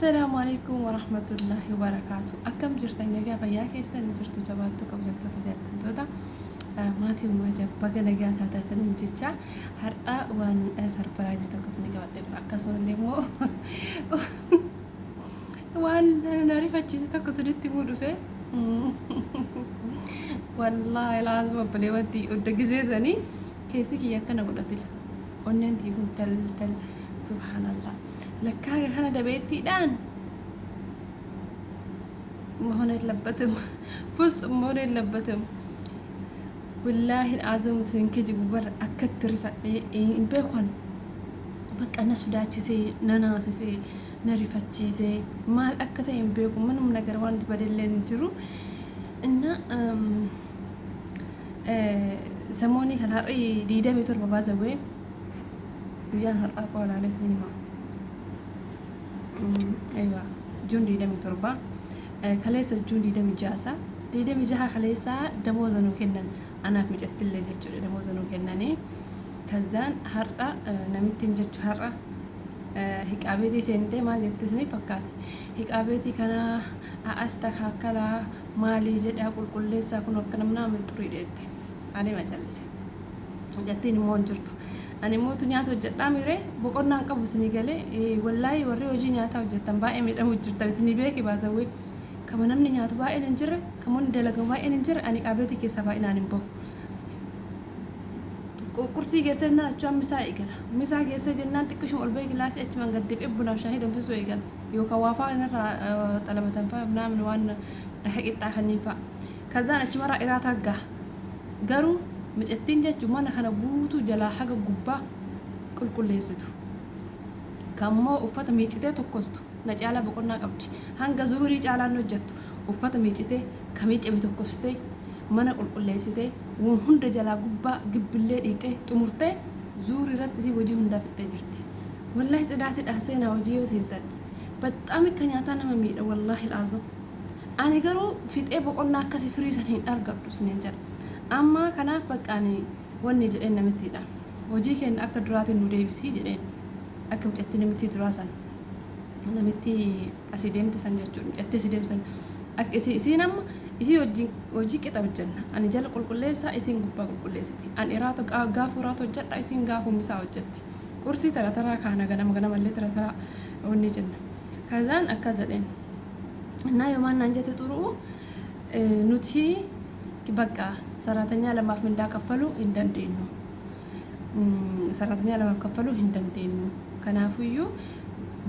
Assalaamu alaikum warahmatullaahi wabarakaatu. Akkam jirtan nagaa fayyaa keessan jirtu jabaattu kabajamtoota jaallatamtoota maatii uumaa jabba baga nagaa taataa isiniin jecha har'a waan sarpiraayizii tokko isinii qabadhee dhufe akkasumallee immoo waan na rifachiise tokko isinitti himuu dhufe. Wallaahi laazuma obboleewwanti odda gizeesanii keessi kiyya akkana godhatila. Onneen tiyya kun tal tal subhaanallah. Lakkaa kana dabeettiidhaan መሆን የለበትም ፍጹም መሆን የለበትም። Wallaahi azum isin kijibu bar akkatti rifadhee hin beekan bakka na sodaachisee na naasisee na rifachiisee maal akka ta'e hin beeku ምንም ነገር wanti badellee hin jiru እና samoonii kan har'i 27 baasawee guyyaan har'aa qoolaalee ni hima. Aywa June 27 kaleessa June 26 26 kaleessa damooza nuu kennan anaaf micattillee jechuudha damooza nuu kennanii kazaan har'a namittiin jechu har'a hiqaabeetii seentee maal jette isinii fakkaate hiqaabeetii kana a'as takaakalaa maalii jedhaa qulqulleessaa kun akka namnaa min xurii dheette ani macallise. Gattiin immoo hin jirtu. Ani immoo nyaata hojjedhaa miiree boqonnaa hin qabu isinii galee wallaahi warri hojii nyaataa hojjettan baay'ee miidhamu jirtan isinii beeki baasawwee. Kama namni nyaatu baay'een hin jirre kama namni dalagamu baay'een hin jirre ani qaabeetii keessaa baay'inaan hin bahu. Qursii geessee jennaan achumaan misaa eegala. Misaa geessee jennaan xiqqishuma ol bahee gilaasii achumaan gad deebi'ee bunaaf shaahii danfisuu eegala. Yookaan waa fa'aa irraa xalabatan fa'aa naamin waan qixxaa kanneen fa'a. Kazaan achumarraa iraataa gaha. Garuu micattiin jechuun mana kana guutuu jalaa haga gubbaa qulqulleessitu. Kammoo uffata miicitee tokkostu na caalaa boqonnaa qabdi. Hanga zuhurii caalaan hojjettu uffata miicitee ka miicame tokkostee mana qulqulleessitee waan hunda jalaa gubbaa gibbillee dhiixee xumurtee zuhurii irratti isii hojii hundaa fixxee jirti. Wallaahi tsidaatidha seenaa hojii yoo seentan. Baxxaam akka nyaataa nama miidha wallaahi laazim. Ani garuu fixee boqonnaa akkasii firii san hin argadhu isiniin jedha. Amma kanaaf bakka ani wanni jedheen namittiidha. Hojii keenya akka duraatiin nu deebisii jedheen. Akka mucattii namittii duraa san. Namittii asii deemte san jechuudha. Mucattii asii deemte san. Akka isiin amma isii wajjin hojii qixa hojjenna. Ani jala qulqulleessaa isiin gubbaa qulqulleessiti. Ani iraata gaafuu iraata hojjedha isiin gaafuu misaa hojjetti. Qursii tara taraa kaana ganama ganamallee tara taraa wanni jenna. Kazaan akkas jedheen. Innaa yoomaan naan jette xuru'u nuti bakka saraatanyaa lamaaf mindaa kaffaluu hin dandeenyu. Saraatanyaa lamaaf kaffaluu hin dandeenyu. Kanaafuyyuu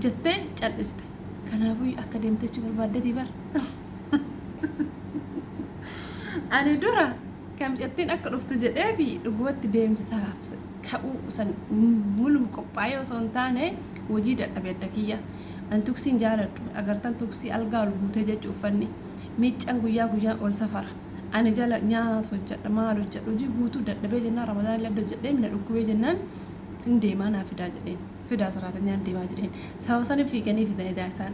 jettee cal'iste. Kanaafuyyuu akka deemtechuu barbaaddetii bar. Ani dura kan mucattiin akka dhuftu jedhee fi dhugumatti deemsaaf ka'uu san mulum qophaa'ee osoo hin taane hojii dadhabe adda kiyya. An tuksiin jaaladhu agartan tuksii algaa ol guutee jechu uffanni miiccan guyyaa guyyaan ol safara. Ani jala nyaata hojjedha maal hojjedha hojii guutuu dadhabee jennaan ramadaan illee adda hojjedhee mina dhukkubee jennaan hin deemaa naa fidaa jedheen fidaa saraatanyaan deemaa jedheen sababa saniif fiiganii fidanii daasaan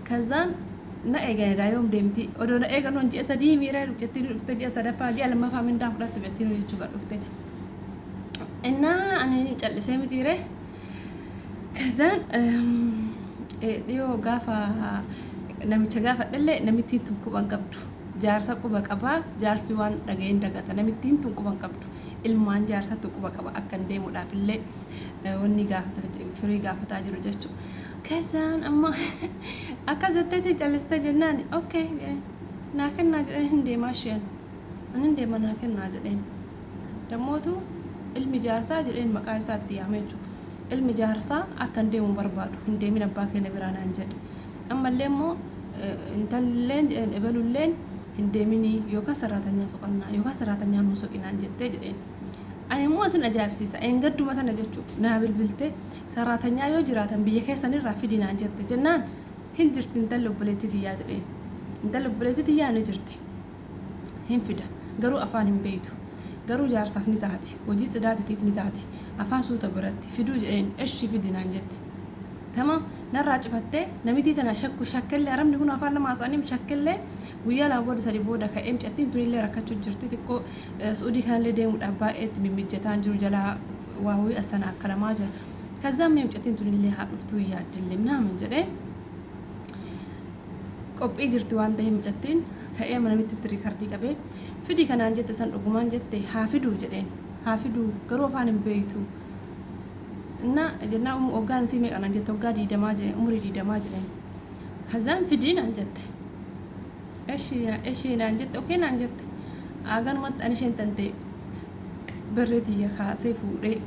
kazaan na eeganidha yoom deemti odoo na eegan ji'a 3 miira jettiin dhufte ji'a sadaffaa ji'a lammaffaa mindaa fudhatte jettiin jechuu kan dhufte. Innaa ani callisee mitiire kazaan dhiyoo gaafa namicha gaafadhellee namittiin tun quban qabdu jaarsa quba qabaa jaarsi waan dhaga'een dagata namittiin tun quban qabdu ilmaan jaarsatu quba qaba akkan deemuudhaaf illee wanni gaafata firii gaafataa jiru jechuudha. Kazaan amma akkas jettee si callistee jennaan okay naa kennaa jedheen hin deemaa isheen ani hin deema naa kennaa jedheen. Dammootu ilmi jaarsaa jedheen maqaa isaa itti yaamee jechuudha. Ilmi jaarsaa akka hin deemu barbaadu hin deemin abbaa keenya biraa naan jedhe. Ammallee immoo intalleen jedheen ebalulleen hin deeminii yookaan saraatanyaa soqannaa yookaan saraatanyaa nuu soqinaan jettee jedheen. Ani immoo isin ajaa'ibsiisa. Eengadduma sana jechuudha. Naa bilbiltee saraatanyaa yoo jiraatan biyya keessanirraa fidi naan jette jennaan hin jirti intalli obboleettii tiyyaa jedheen. Intalli obboleettii tiyyaa ni jirti. Hin fida. Garuu afaan hin beektu. Garuu jaarsaaf ni taati. Hojii tsidaatitiif ni taati. Afaan suuta biratti fiduu jedheen eshi fidi naan jette. Tama narraa cifattee namitii tana shakku shakkellee arabni kun afaan lama haasa'anii shakkellee guyyaa 2 booda 3 booda ka'ee mucattiin tunillee rakkachuu jirti xiqqoo su'udii kanallee deemuudhaaf baay'ee itti mimmijataan jiru jalaa waawii asana akka lamaa jira. Kazaan mee mucattiin tunillee haa dhuftuu yaaddillee minaamin jedhee. Qophii jirti waan ta'eef mucattiin ka'ee mana namitti riikardii qabee fidii kanaan jette san dhugumaan jette haa fiduu jedheen haa fiduu garuu afaan hin beektu. እና jennaa waggaan isii meeqa naan jette waggaa 20 jedheen umurii 20 jedheen. Kazaan fidii naan jette. Eshi naan jette okay naan jette. Aganumatti ani isheen tante birrii tiyya kaasee fuudhee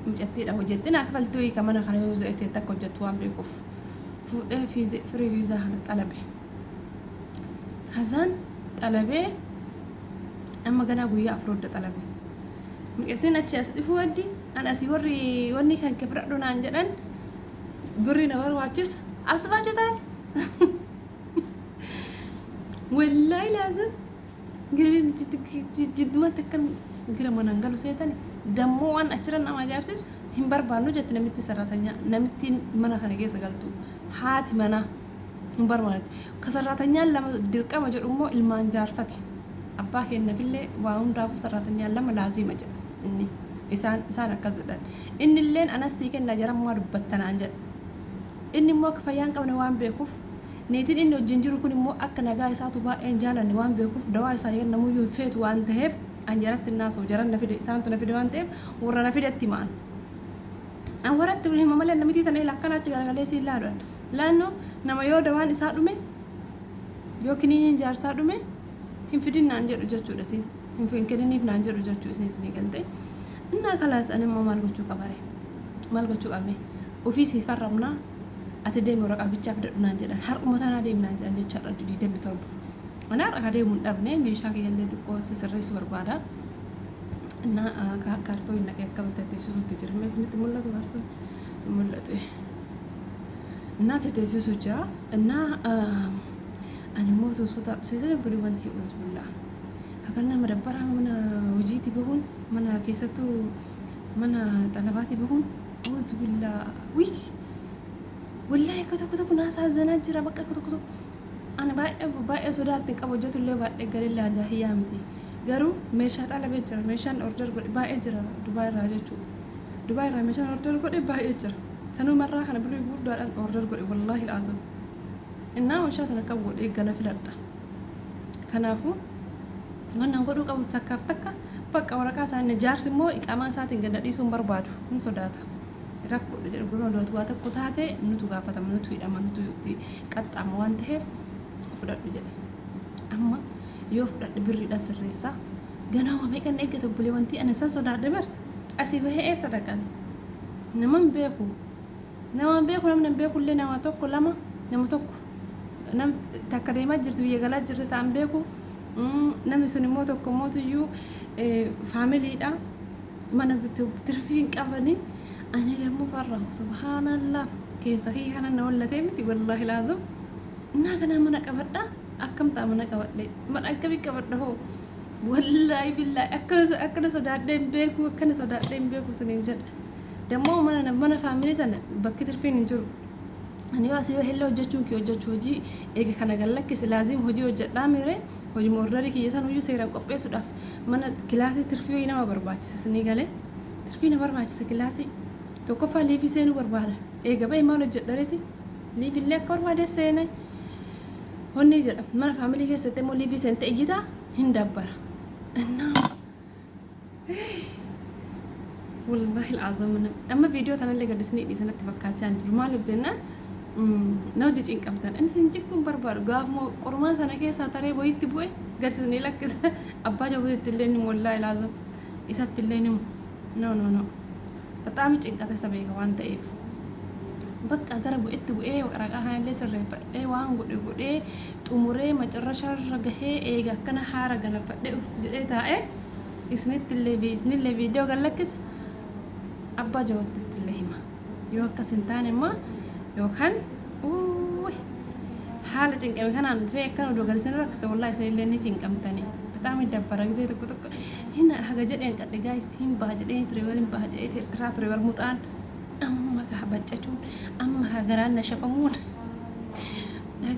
mucattiidha hojjette naa kafaltuu hiika mana kana yoo ta'e takka hojjettu waan beekuuf fuudhee firii viizaa kana xalabe. Kazaan xalabee amma ganaa guyyaa 4 hodda xalabe. Mucattiin achi as dhufuu addi an asii warri wanni kan kee fudhadhu naan jedhan birrii na barbaachisa as baajataan. Wallaahi laazim jiddumatti akka gira manaan galu seetani dammoo waan achirra nama ajaa'ibsiisu hin barbaannu jetti namitti sarratanyaa namittiin mana kana keessa galtu haati manaa hin barbaannetti. Ka sarratanyaan lama dirqama jedhu immoo ilmaan jaarsati. Abbaa kennafillee waa hundaafuu sarratanyaan lama laazima jedha inni. Isaan akkas jedhan. Inni illeen anas sii kenna jarammaa dubbattanaan jedha. Inni immoo akka fayyaa hin qabne waan beekuuf niitiin inni wajjin jiru kun immoo akka nagaa isaatu baay'een jaalanne waan beekuuf dawaa isaa kennamuyyuu hin feetu waan ta'eef an jaratti hin naasa'u jaran na fide isaantu na fide waan ta'eef warra na fidetti himaan. An warratti hima malee namitii tana ila akkana achi garagalee siin laalu. Laannoo nama yoo dawaan isaa dhume yoo kiniiniin jaarsaa dhume hin fidin naan jedhu jechuudha siin. Hin kenniniif naan jedhu jechuu isin isinii galte. Innaa kalaas ani immoo maal gochuu qabare? Maal gochuu qabne? Ofii sii farramnaa ati deemi waraqaa bichaa fidadhu naan jedhan. Har'uma tanaa deemi naan jedhan jecha har'a 27. Ani har'a ka deemu hin dhabne meeshaa kiyyallee xiqqoo sisirreessuu barbaada. Innaa kaartoo hin naqee akka teessisuutti jira. Mee isinitti mul'atu kaartoon? Mul'atu. Innaa teessisuu jira. Innaa ani immoo tuussota seesana wanti uzbullaa. Hakan nama dabbaraa mana hojiitti bahuun mana keessattuu mana xalabaatti bahuun uzbullaa. Wii! Wallaahi akka tokko tokko naasaa jira bakka akka tokko tokko. Ani baay'ee baay'ee sodaatti hin qabu hojjetullee baay'ee galillee hanjaa hiyyaa miti. Garuu meeshaa xalabee jira meeshaan order godhe baay'ee jira Dubaay irraa jechuudha. Dubaay irraa meeshaan order godhe baay'ee jira. Sanumarraa kana birrii gurguddaadhaan order godhe wallaahi laazim. Innaa meeshaa sana akkam godhee gala filadha. Kanaafuu wannan godhuu qabu takkaaf takka bakka waraqaa isaanii jaarsi immoo iqaamaa isaatiin gad dhiisuu hin barbaadu hin sodaata. Rakkoodha jedhu gurra dootu waa tokko taate nutu gaafatama nutu hidhama nutu itti qaxxaama waan ta'eef fudhadhu jedhe. Amma yoo fudhadhe birriidha sirreessaa. Ganaa waa meeqan eeggata obbolee wanti ani san sodaadhe bar asii bahee eessa dhaqan? Nama hin beeku. Nama hin beeku namni hin beeku illee nama tokko lama nama tokko nam takka deemaa jirti biyya galaa jirti ta'an beeku. Namni sun immoo tokko mootuyyuu faamiliidha. Mana tirfii hin qabani. Ani dammoo farra subhaanallah keessa kiyya kana na wallatee miti wallaahi laazim. Innaa kanaa mana qabadha akkam ta'a mana qabadhe mana akkamii qabadha hoo wallaahi billaahi akkana sodaadhee hin beeku akkana sodaadhee hin beeku siniin jedha. Dammoo mana mana faamilii sana bakki tirfiin hin jiru. Ani yoo asii bahillee hojjechuun kiyya hojjechuu hojii eega kana gad lakkise laazim hojii hojjedhaa miire hojii ordarii kiyya san hojii seeraan qopheessuudhaaf mana kilaasii tirfii nama barbaachisa sinii galee tirfii na barbaachisa kilaasii tokkoffaa liifii seenuu barbaada eega bahe maal hojjedha resi liifillee akka barbaade seene honni jedha mana faamilii keessatti immoo liifii seente iyyitaa hin dabbara. Innaa wallaahi al'aazim amma viidiyoo tanallee gad isinii dhiisanatti fakkaachaa hin jiru maaliif jennaan na hojii cinqamtan inni isin cinquun barbaadu gaafuma qormaata sana keessaa taree wayitti bu'e gad isinii lakkisa abbaa jabuutitti illee ni wallaahi al'aazim isatti illee ni no no no bexaami cinqate isa beeka waan ta'eef bakka gara bu'etti bu'ee waraqaa kanallee sirreeffadhee waan godhe godhee xumuree macarrashaarra gahee eega akkana haara galafadhee uf jedhee taa'ee isinitti illee isinillee viidiyoo gad lakkisa abbaa jawattitti illee hima yoo akkas hin taane immoo yookaan haala cinqame kanaan dhufee akkana odoo gad isin rakkise wallaahi isinillee ni cinqamtanii በጣም ይደበረ ጊዜ tokko tokko hin haga jedheen qadhe gaayis hin baha jedhee ture bar hin baha jedhee tirtiraa ture bar muxaan amma kaa baccachuun amma kaa garaan na shafamuun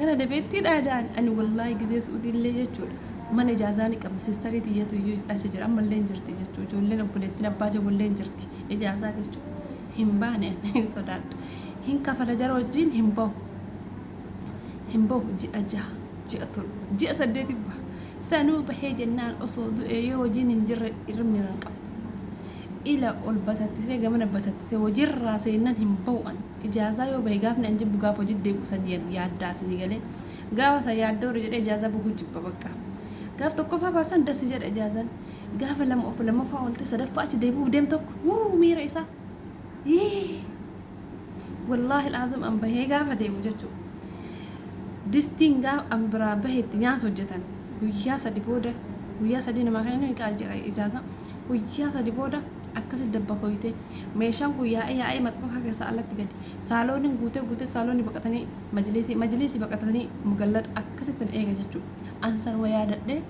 kana dabeettii dhaadaan ani wallaahi gizee suudillee jechuudha mana ijaazaa ni qabna sistarii tiyyatu iyyuu achi jira ammallee hin jirti jechuudha ijoolleen obboleettiin abbaa jabollee hin jirti ijaazaa jechuudha hin baane hin sodaadhu hin kafala jara wajjin hin bahu. Hin bahu ji'a 6, ji'a 7, ji'a 8 baha. Sanuu bahee jennaan osoo du'ee yoo hojiin hin jirre hirribni nan qabu. Ila ol batattisee gamana batattisee hojiirraa seennan hin bahu an. Ijaazaa yoo bahe gaafni an jibbu gaafa hojii deebi'u san yaaddaa isinii galee. Gaafa san yaaddoo irra jedhee ijaazaa bahuu jibba bakka. Gaaf tokkoffaa baasan dasi jedha ijaazaan. Gaafa lama of lammaffaa ooltee sadaffaa achi deebi'uuf deem tokko wuu miira isaa. Yii! Wallaahi laazim an bahee gaafa deemu jechuudha. Distiin gaafa an biraa bahetti nyaata hojjetan guyyaa sadi booda guyyaa sadii namaa kennan qaal jedha ijaaza guyyaa sadi booda akkasi dabba koyte meeshaan kun yaa'ee yaa'ee maxxanfaa keessaa alatti gadi saalooniin guutee guutee saaloonii baqatanii majliisii majliisii baqatanii mugallaxa akkasitti na eega jechuudha. An sanuma yaadadhee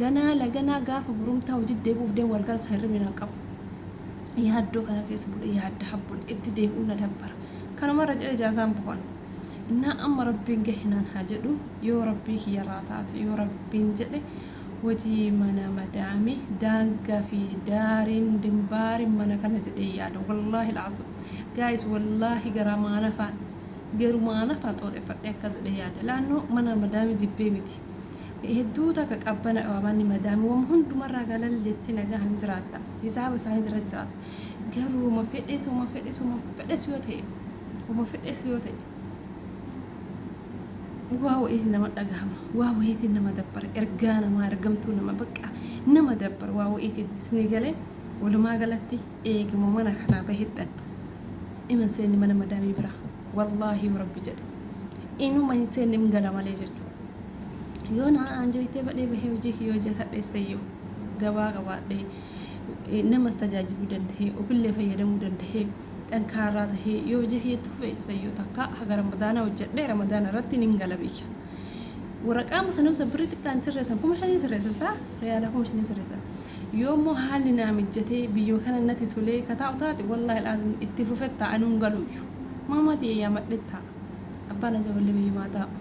ganaa laganaa gaafa burumtaa hojii deebi'uuf deemu wal galcha hirribni nan qabu. Yaaddoo kana keessa bule yaadda habbule itti deebi'uu na dabbara. Kanumarra jedhee ijaazaan bu'an. Innaa amma rabbiin gahe naan haa jedhu yoo rabbii kiyyarraa taate yoo rabbiin jedhe hojii mana madaami daangaa fi daariin dimbaariin mana kana jedhee yaada wallaahi laazim gaayis wallaahi garaa maanafaan garumaa nafaan xooxeffadhee akkas jedhee yaada laannoo mana madaami jibbee miti hedduu takka qabbana qaba manni madaami wama hundumarraa galal jettee nagahan jiraatta hisaaba isaanii irra jiraatta garuu uma fedhes uma fedhes uma fedhes yoo ta'e uma fedhes yoo ta'e waa wayiitiin nama dhagahama waa wayiitiin nama dabbara ergaa namaa ergamtuu nama bakka nama dabbara waa wayiitiin isinii galee walumaa galatti eeguma mana kanaa bahedhan iman seenni mana madaamii bira wallaahi yoo rabbi jedhe inuma hin seenne hin gala malee jechuudha yoo naa anjoytee badhee bahee hojii kiyya hojjetadhe seyyoo gabaa qabaadhee namas tajaajiluu dandahee ofillee fayyadamuu dandahee xankaarraa tahee yoo hojii kiyyatti fufe seyyoo takka haga ramadaanaa hojjedhee ramadaana irratti nin gala biyya. Waraqaa sanumsa birrii xiqqaan sirreessan 5000 sirreessa isaa riyaala 5000 sirreessa. Yoo immoo haalli naa mijjatee biyyuma kana natti tolee ka taa'u taate wallaahi laazim itti fufet taa'a anuun galuuyyu. Maamaa tiyya yaamadhe taa'a. Abbaan ajaballee biyyumaa taa'u.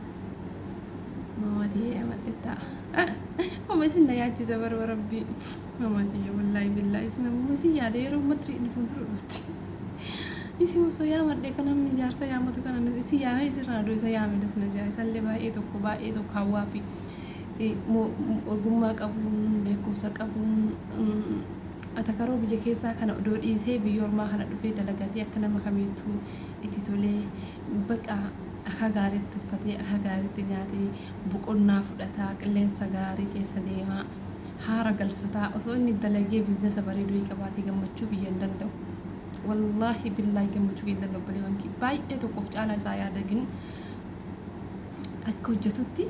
Maamaa tiyya yaamadhe taa'a. Homa isin na yaachisa barba rabbii. Maamaa tiyya wallaahi billaahi isin homa isin yaada yeroo matri inni fuuldura dhufti. Isin osoo yaamadhe kan namni jaarsa yaamatu kana isin yaamee isin raaduu isa yaame das na jaa isallee baay'ee tokko hawwaa fi ogummaa qabuun beekumsa qabuun atakaroo biyya keessaa kana odoo dhiisee biyya ormaa kana dhufee dalagatee akka nama kamiittuu itti tolee baqa akka gaariitti uffatee akka gaariitti nyaatee boqonnaa fudhataa qilleensa gaarii keessa deemaa haara galfataa osoo inni dalagee biizinasa bareeduu qabaatee gammachuu kiyya hin danda'u. Wallaahi billaahi gammachuu kiyya hin danda'u obboleewwan kiyya baay'ee tokkoof caalaa isaa yaadagin akka hojjetutti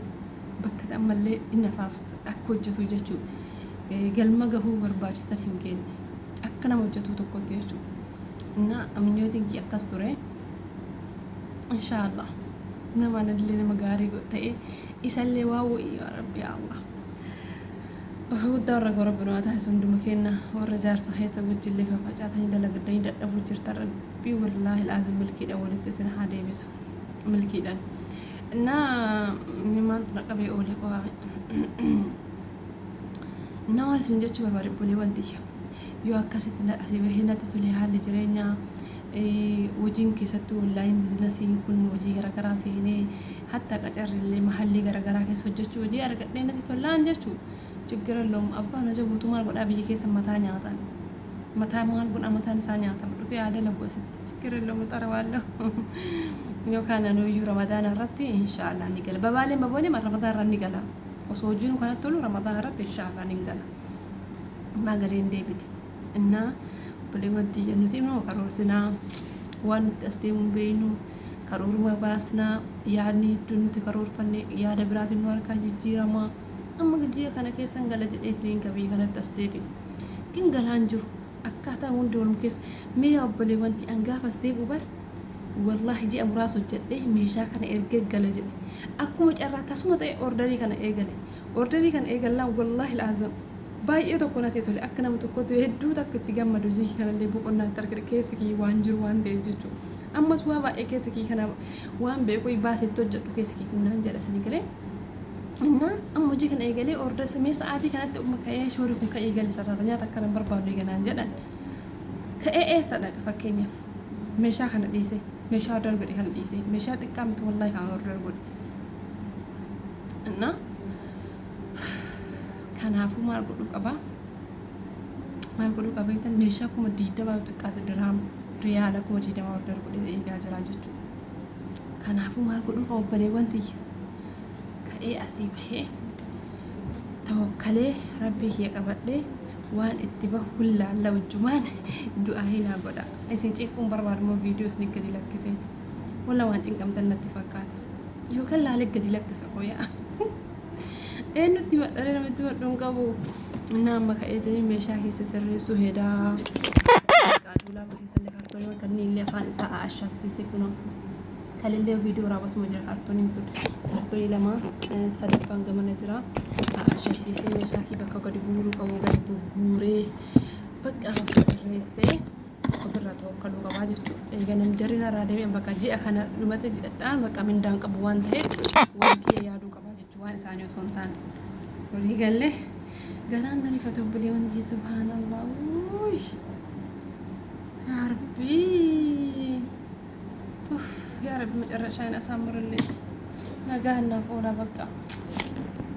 bakka ammallee hin hafaaf akka hojjetu jechuudha. Galma gahuu barbaachisan hin geenne akka nama hojjetu tokkotti jechuudha. Innaa minyootiin kiyya akkas ture. Inshaallah nama anallee nama gaarii ta'e isallee waa wa'ii yaa rabbi yaa Allah. Bakka guddaa warra gora bunaa taasisu hunduma kenna warra jaarsa keessa wajjillee fafacaatanii dalagadanii dadhabuu jirtan rabbii wallaahi laazim milkiidhaan walitti isin haa deebisu milkiidhaan. Innaa maantu na qabee oole qofa. Innaa waan isin jechuu barbaade obboleewwan tiyya. Yoo akkasitti asii bahee natti tole haalli jireenyaa hojiin keessattuu onlaayin biizinasiin kun hojii garaagaraa seenee hatta qacarrillee mahallii garaagaraa keessa hojjechuu hojii argadhee natti tolaan jechuu chiggir elloom abbaan hojii guutuu maal godhaa biyya keessa mataa nyaatan mataa maal godhaa mataan isaa nyaatama dhufee haa dalagu asitti chiggir elloom xara waalloo yookaan anuyyuu ramadaana irratti inshaallah ni gala babaaleen baboolee ramadaana irra ni gala osoo hojiin kanatti tolu ramadaana irratti inshaallah ni gala maa galee hin deebine innaa obboleewwan tiyya nuti immoo karoorsinaa waan nuti as deemu hin beeknu karooruma baasnaa yaadni hedduun nuti karoorfanne yaada biraatiin nu harkaa jijjiiramaa amma ji'a kana keessan gala jedheetiin ka biyya kanatti as deebi'e kin galaan jiru akkaataa hundi walum keessa mee yaa obboleewwan tiyya an gaafa as deebi'u bar wallaahi ji'a muraasa hojjedhee meeshaa kana ergee gala jedhe akkuma carraa tasuma ta'e ordarii kana eegale ordarii kana eegallaan wallaahi laazam baay'ee tokko natti tole akka nama tokkotti hedduu takka itti gammadu hojii kanallee boqonnaa itti argate keessa kiyya waan jiru waan ta'eef jechuudha. Ammas waa baay'ee keessa kiyya kana waan beeku baasee itti hojjedhu keessa kiyya kun naan jedha isin galee. Innaa amma hojii kana eegalee orda samee sa'aatii kanatti umma ka'ee shoori kun ka'ee eegale sarara nyaata akkana hin barbaadu eeganaan jedhan. Ka'ee eessa dhaqa fakkeenyaaf meeshaa kana dhiise meeshaa order godhe kana dhiise meeshaa xiqqaa miti wallaahi kan order godhe. Na kanaafuu maal godhuu qaba? Maal godhuu qaba jettan meeshaa 20,000 yoo xiqqaate dirhaama riyaala 20,000 order godhee eegaa jira jechuudha. Kanaafuu maal godhuu qaba obboleewwan tiyya? Ka'ee asii bahee tawakkalee rabbii kiyya qabadhee waan itti bahu laalla wajjumaan du'aa hinaa godha. Isin cinquun barbaadu immoo viidiyoo isin gadi lakkisee. Walla waan cinqamtan natti fakkaata. Yookaan laalee gadi lakkisa qoyaa. Eenyutti madharee namatti madhu hin qabu. Inni amma ka'eetanii meeshaa keessa sirreessuu hedaa. Duulaaba keessallee kaartoonii wanta inni illee afaan isaa ashaakisiisee kunoo. Kalillee viidiyoo raabasuma jira kaartooniin kun. Kaartoonii lama sadaffaan gamana jira. Ashaakisiisee meeshaa kee bakka gadi guuruu qabu gadi guuree bakka sirreessee ofirraa tawakkaluu qabaa jechuudha. Eega nam jarri narraa deemee bakka ji'a kana dhumate ji'attaan bakka mindaan qabu waan ta'eef waan kiyya yaaduu qabaa jechuudha waan isaanii osoo hin taane. Walii galee garaan na rifate obboleewwan tiyya subhaanallah. Wuuy. Yaa Rabbii. Uff, yaa Rabbi macarrashaa hin asaamurallee. Nagaan naaf oolaa bakka.